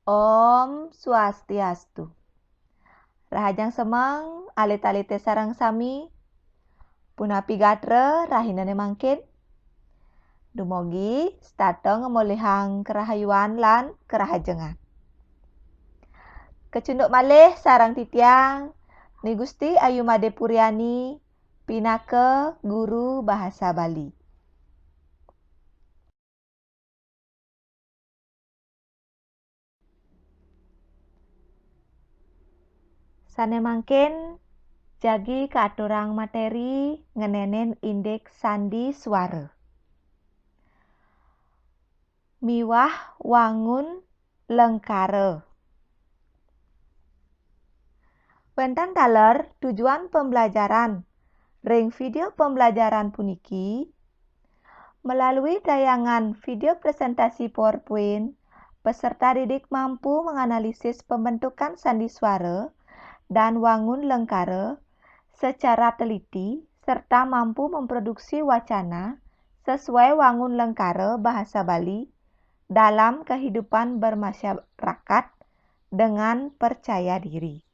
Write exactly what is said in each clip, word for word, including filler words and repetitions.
Om Swastiastu. Rahajeng semeng, alit-alite sareng sami. Punapi gatra rahinane mangkin? Dumogi setata ngamolihang karahayuan lan karahajengan. Kecunduk malih sareng titiang, Ni Gusti Ayu Made Puriani, pinaka guru bahasa Bali. Sane mangkin jagi kaaturang materi ngenenin indik sandi swara miwah wangun lengkara. Wenten taler tujuan pembelajaran ring video pembelajaran puniki. Melalui tayangan video presentasi PowerPoint, peserta didik mampu menganalisis pembentukan sandi suara dan wangun lengkara secara teliti serta mampu memproduksi wacana sesuai wangun lengkara bahasa Bali dalam kehidupan bermasyarakat dengan percaya diri.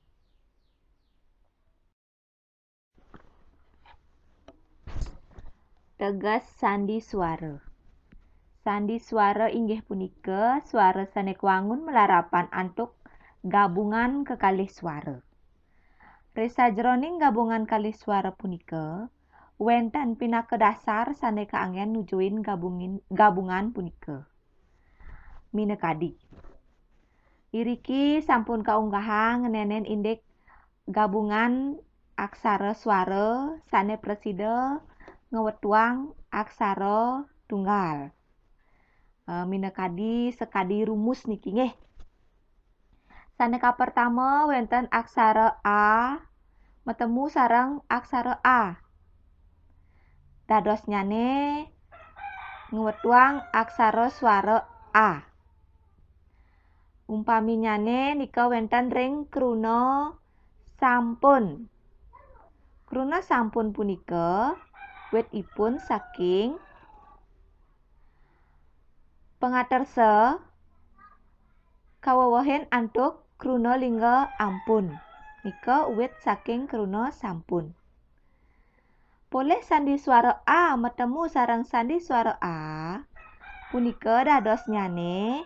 Teges sandi suara. Sandi suara inggih punika suara sane kawangun malarapan antuk gabungan kekalih suara. Ri sajeroning gabungan kalih suara punika, wenten pinaka dasar sane kaanggen nujuin gabungin, gabungan punika. Minakadi. Iriki sampun kaunggahang ngenenin indik gabungan aksara suara sane prasida ngwetuang aksara tunggal. Eh, minakadi sakadi rumus niki nggih. Sane kapertama wenten aksara A matemu sareng aksara A. Dadosnyane ngwetuang aksara suara A. Umpaminyane nika wenten ring kruna sampun. Kruna sampun punika wit ipun saking pangatersa kawewehin antuk kruna lingga ampun. Nika wit saking kruna sampun. Polih sandi suara A matemu sareng sandi suara A, punika dadosnyane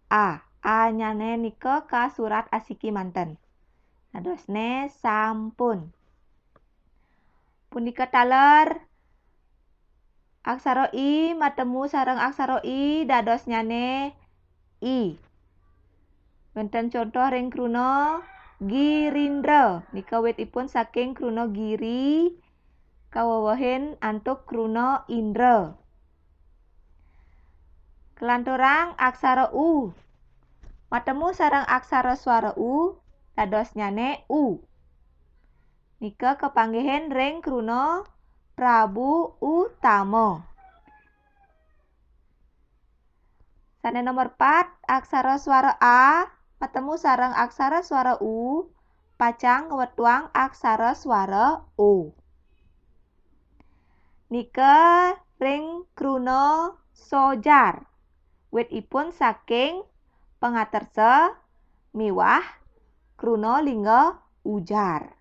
A. A-nyane nika kasurat asiki manten. Dadosne sampun. Punika taler aksara I matemu sareng aksara I, dadosnyane I. Wenten contoh ring kruna Girindra. Nika wit ipun saking kruna giri, kawewehin antuk kruna indra. Kalanturang aksara U. Matemu sareng aksara suara U, dadosnyane U. Nika kapanggihin ring kruna Prabu Utama. Sane nomor pat, aksara suara A matemu sareng aksara suara U, pacang ngwetuang aksara suara O. Nika ring kruna sojar. Wit ipun saking pangatersa miwah kruna lingga ujar.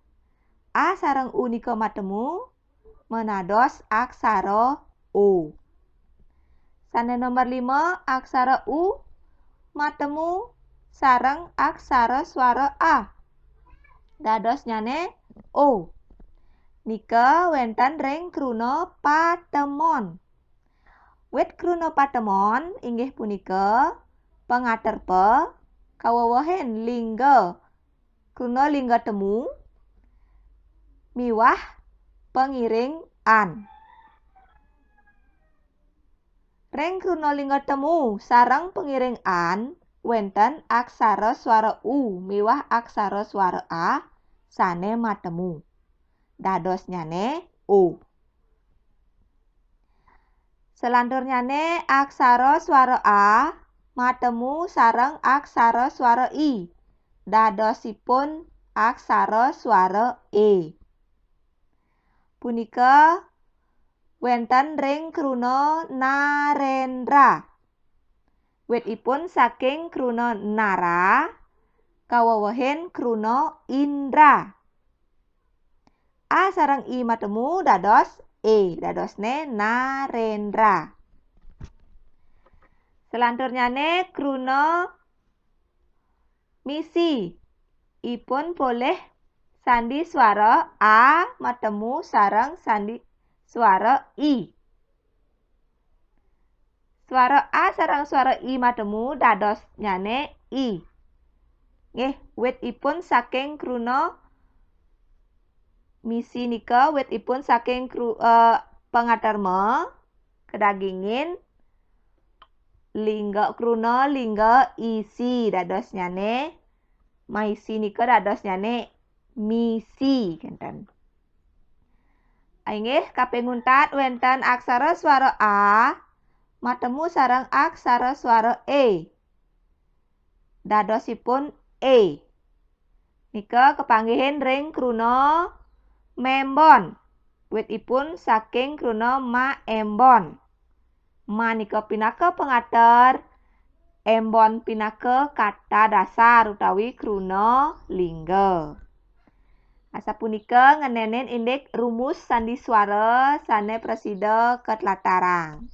A sareng U nika matemu manados aksara O. Sane nomor lima, aksara U matemu sareng aksara suara A. Dadosnyane O. Nika wenten ring kruna patemon. Wit kruna patemon inggih punika pangaterpa kawewehin lingga, kruna lingga temu miwah pangiring an. Ring kruna lingga temu sareng pangiring an wenten aksara suara U miwah aksara suara A sane matemu. Dadosnyane O. Salanturnyane aksara suara A matemu sareng aksara suara I. Dadosipun aksara suara E. Punika wenten ring kruna Narendra. Witipun saking kruna nara, kawewehin kruna indra. A sareng I matemu dados E, dadosne Narendra. Selanturnyane kruna misi. Ipun polih sandi swara A matemu sareng sandi swara I. Swara A sareng swara I matemu dadosnyane I. Nggih, witipun saking kruna misi nika, witipun saking kru, eh, pangaterma, kedagingin, lingga kruna, lingga isi dadosnyane, maisi nika dadosnyane misi, ngenten. Inggih, kaping untat wenten aksara swara A matemu sareng aksara swara E. Dadosipun E. Nika kapanggihin ring kruna membon. Witipun saking kruna maembon. Ma nika pinaka pangater, embon pinaka kata dasar utawi kruna lingga. Asapunika ngenenin indik rumus sandi swara sane prasida katlatarang.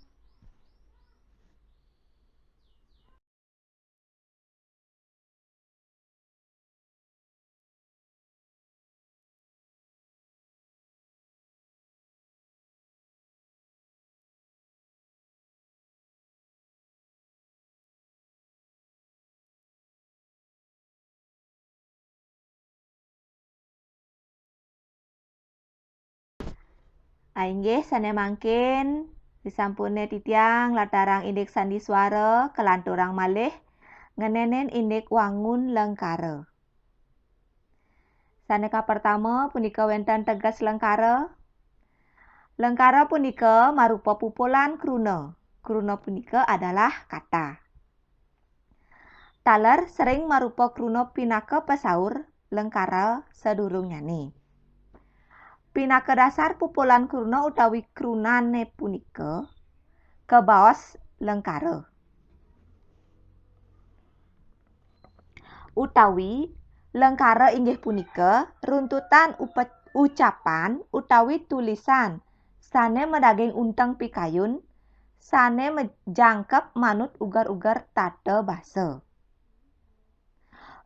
Ainggih sane mangkin, disampune titiang latarang indik sandi swara, kalanturang malih ngenenin indik wangun lengkara. Sane kapertama punika wenten teges lengkara. Lengkara punika marupa pupulan kruna. Kruna punika adalah kata. Taler sering marupa kruna pinaka pasaur lengkara sadurungnyane. Pinaka dasar pupulan kruna utawi krunane punika kabaos lengkara. Utawi lengkara inggih punika runtutan upe-, ucapan utawi tulisan sane madaging unteng pikayun, sane majangkep manut uger-uger tata basa.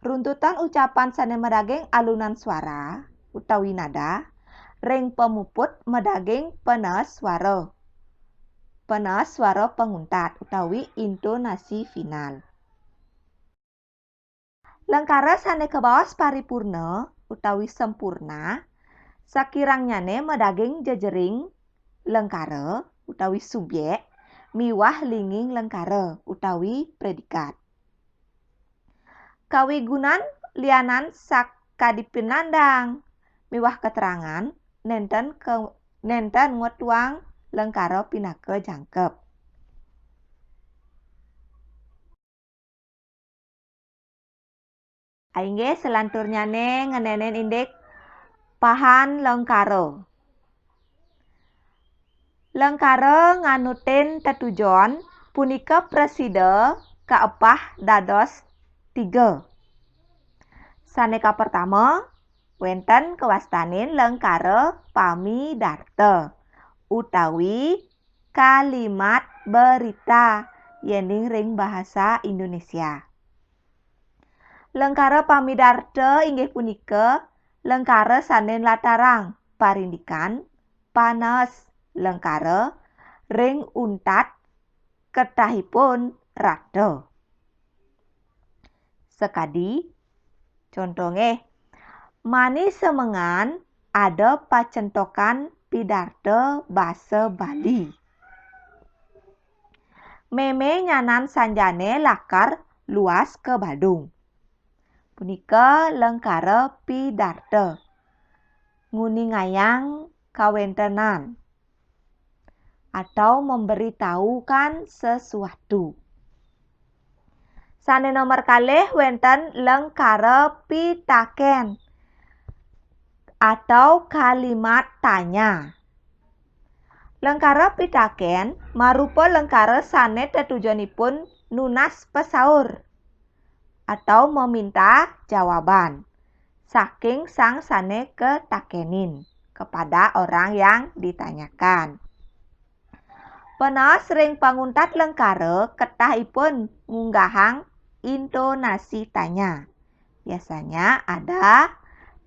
Runtutan ucapan sane madaging alunan suara utawi nada, ring pamuput madaging penaas swara. Penaas swara panguntat utawi intonasi final. Lengkara sane kabaos paripurna utawi sampurna, sakirangnyane madaging jejering lengkara utawi subyek miwah linging lengkara utawi predikat. Kawigunan lianan sakadi pinandang miwah keterangan nenten ke-, nenten ngwetuang lengkara pinaka jangkep. Inggih, selanturnyane ngenenen indik pahan lengkara. Lengkara nganutin tetujon punika prasida kaepah dados tiga. Sane kapertama, wenten kawastanin lengkara pamidarta utawi kalimat berita yening ring bahasa Indonesia. Lengkara pamidarta inggih punika lengkara sane nlatarang parindikan panas lengkara ring untat ketahipun rata. Sakadi, conto nggih, mani semengan ada pacentokan pidarta basa Bali. Meme nyanan sanjane lakar luas ka Badung. Punika lengkara pidarta. Nguningayang kawentenan atau memberitahukan sesuatu. Sane nomor kalih wenten lengkara pitaken atau kalimat tanya. Lengkara pitaken marupa lengkara sane tetujonipun nunas pesaur atau meminta jawaban saking sang sane ketakenin kepada orang yang ditanyakan. Penaos ring panguntat lengkara ketahipun ngunggahang intonasi tanya. Biasanya ada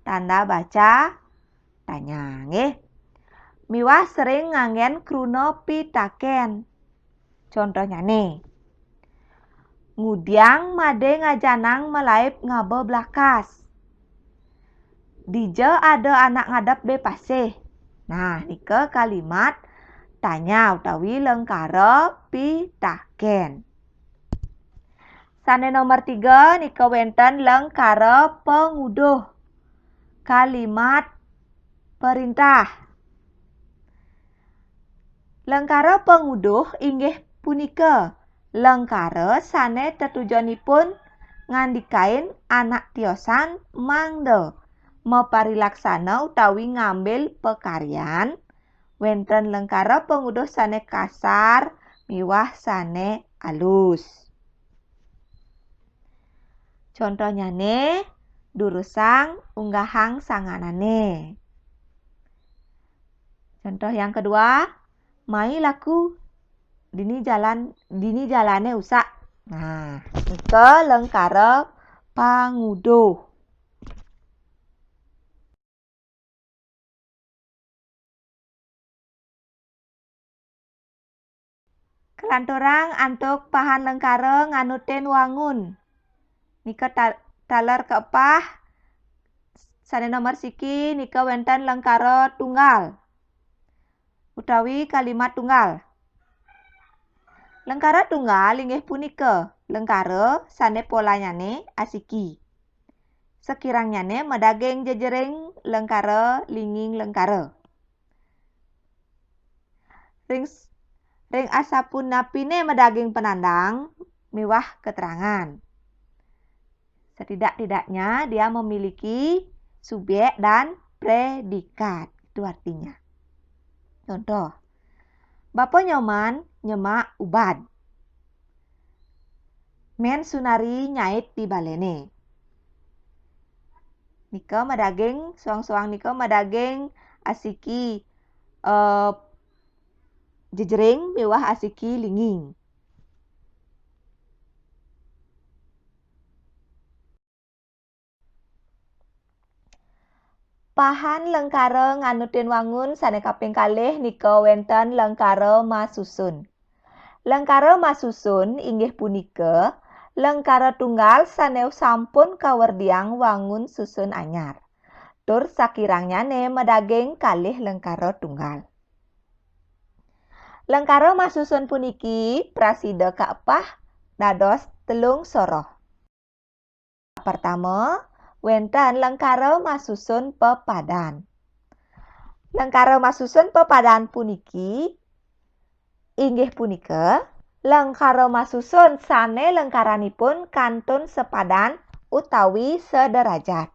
tanda baca tanya, nggih. Miwah sering nganggen kruna pitaken. Contohnyane, ngudiang made ngajanang malaib ngaba blakas. Dija ada anak ngadep be pasih. Nah, nika kalimat tanya utawi lengkara pitaken. Sane nomor tiga nika wenten lengkara panguduh. Kalimat perintah. Lengkara panguduh inggih punika lengkara sane tetujonipun ngandikain anak tiosan mangda maparilaksana utawi ngambil pakaryan, wenten lengkara panguduh sane kasar miwah sane alus. Contohnyane, durusang unggahang sanganane. Contoh yang kedua, mai laku dini jalan, dini jalane usak. Nah, nika lengkara panguduh. Kalanturang antuk pahan lengkara nganutin wangun. Nika ta-, taler kaepah sane nomor siki nika wenten lengkara tunggal utawi kalimat tunggal. Lengkara tunggal inggih punika lengkara sane polanyane asiki. Sakirangnyane madaging jejering lengkara, linging lengkara. Ring, ring asapunapine madaging penandang miwah keterangan. Setidak-tidaknya dia memiliki subjek dan predikat. Itu artinya. Contoh, Bapa Nyoman nyemak ubad. Men Sunari nyait di balene. Nika madaging, soang-soang nika madaging asiki, eh, jejering miwah asiki linging. Pahan lengkara nganutin wangun sane kaping kalih nika wenten lengkara masusun. Lengkara masusun inggih punika lengkara tunggal sane sampun kawerdiang wangun susun anyar. Tur sakirangnyane madaging kalih lengkara tunggal. Lengkara masusun puniki prasida kaepah dados telung soroh. Pertama, wenten lengkara masusun pepadan. Lengkara masusun pepadan puniki inggih punika lengkara masusun sane lengkaranipun kantun sepadan utawi sederajat.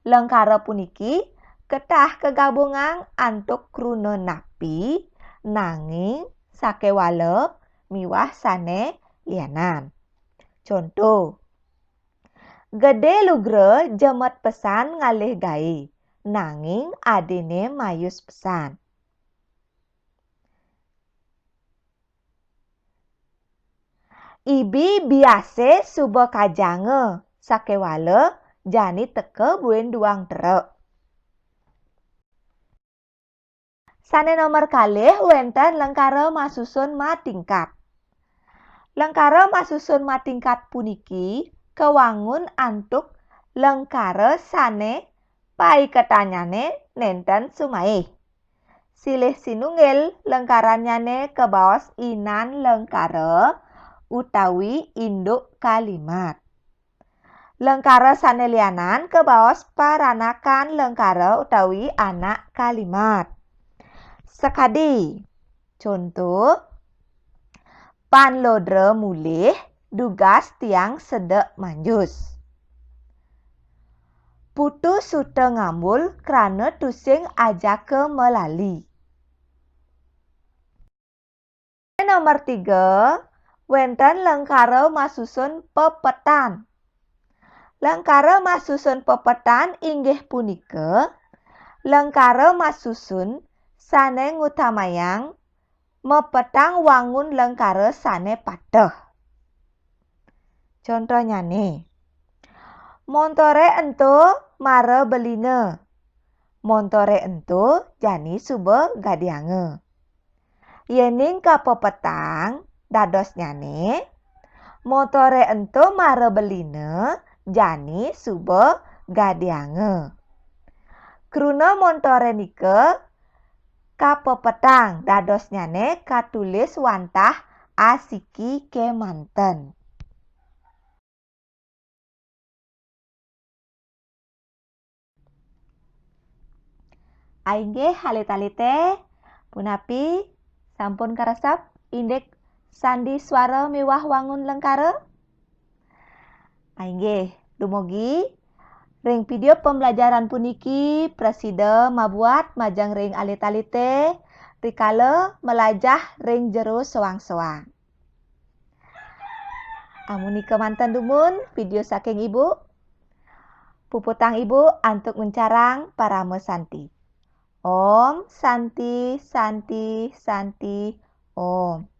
Lengkara puniki ketah kagabungang antuk kruna napi, nanging sakewala miwah sane lianan. Conto, Gede Lugra jemet pesan ngalih gae, nanging adine mayus pesan. Ibi biase suba kajanga, sakewala jani teka buin duang trek. Sane nomor kalih wenten lengkara masusun matingkat. Lengkara masusun matingkat puniki kawangun antuk lengkara sane paiketannyane nenten sumaih. Silih sinunggil lengkarannyane kabaos inan lengkara utawi induk kalimat. Lengkara sane lianan kabaos paranakan lengkara utawi anak kalimat. Sakadi, conto, Pan Lodra mulih, dugas tiang sedek manjus. Putu suta ngambul krana tusing ajaka malali. Nomor tiga, Wénten lengkara masusun pepetan. Lengkara masusun pepetan inggih punika lengkara masusun sané ngutamayang mepetang wangun lengkara sané pateh. Contonyané, montoré ento mara belina. Montoré ento jani suba gadianga. Yéning kapepetang dadosnyané, montoré ento mara belina jani suba gadianga. Kruna montoré nika kapepetang dadosnyané katulis wantah asiki kémanten. Ainggih alit-alité, punapi sampun karesep indik sandi swara miwah wangun lengkara? Ainggih, dumugi ring video pembelajaran puniki prasida mabuat majeng ring alit-alité rikala malajah ring jero soang-soang. Amunika manten dumun video saking Ibu. Puputang Ibu antuk nguncarang parama santi. Om Santi, Santi, Santi, Om.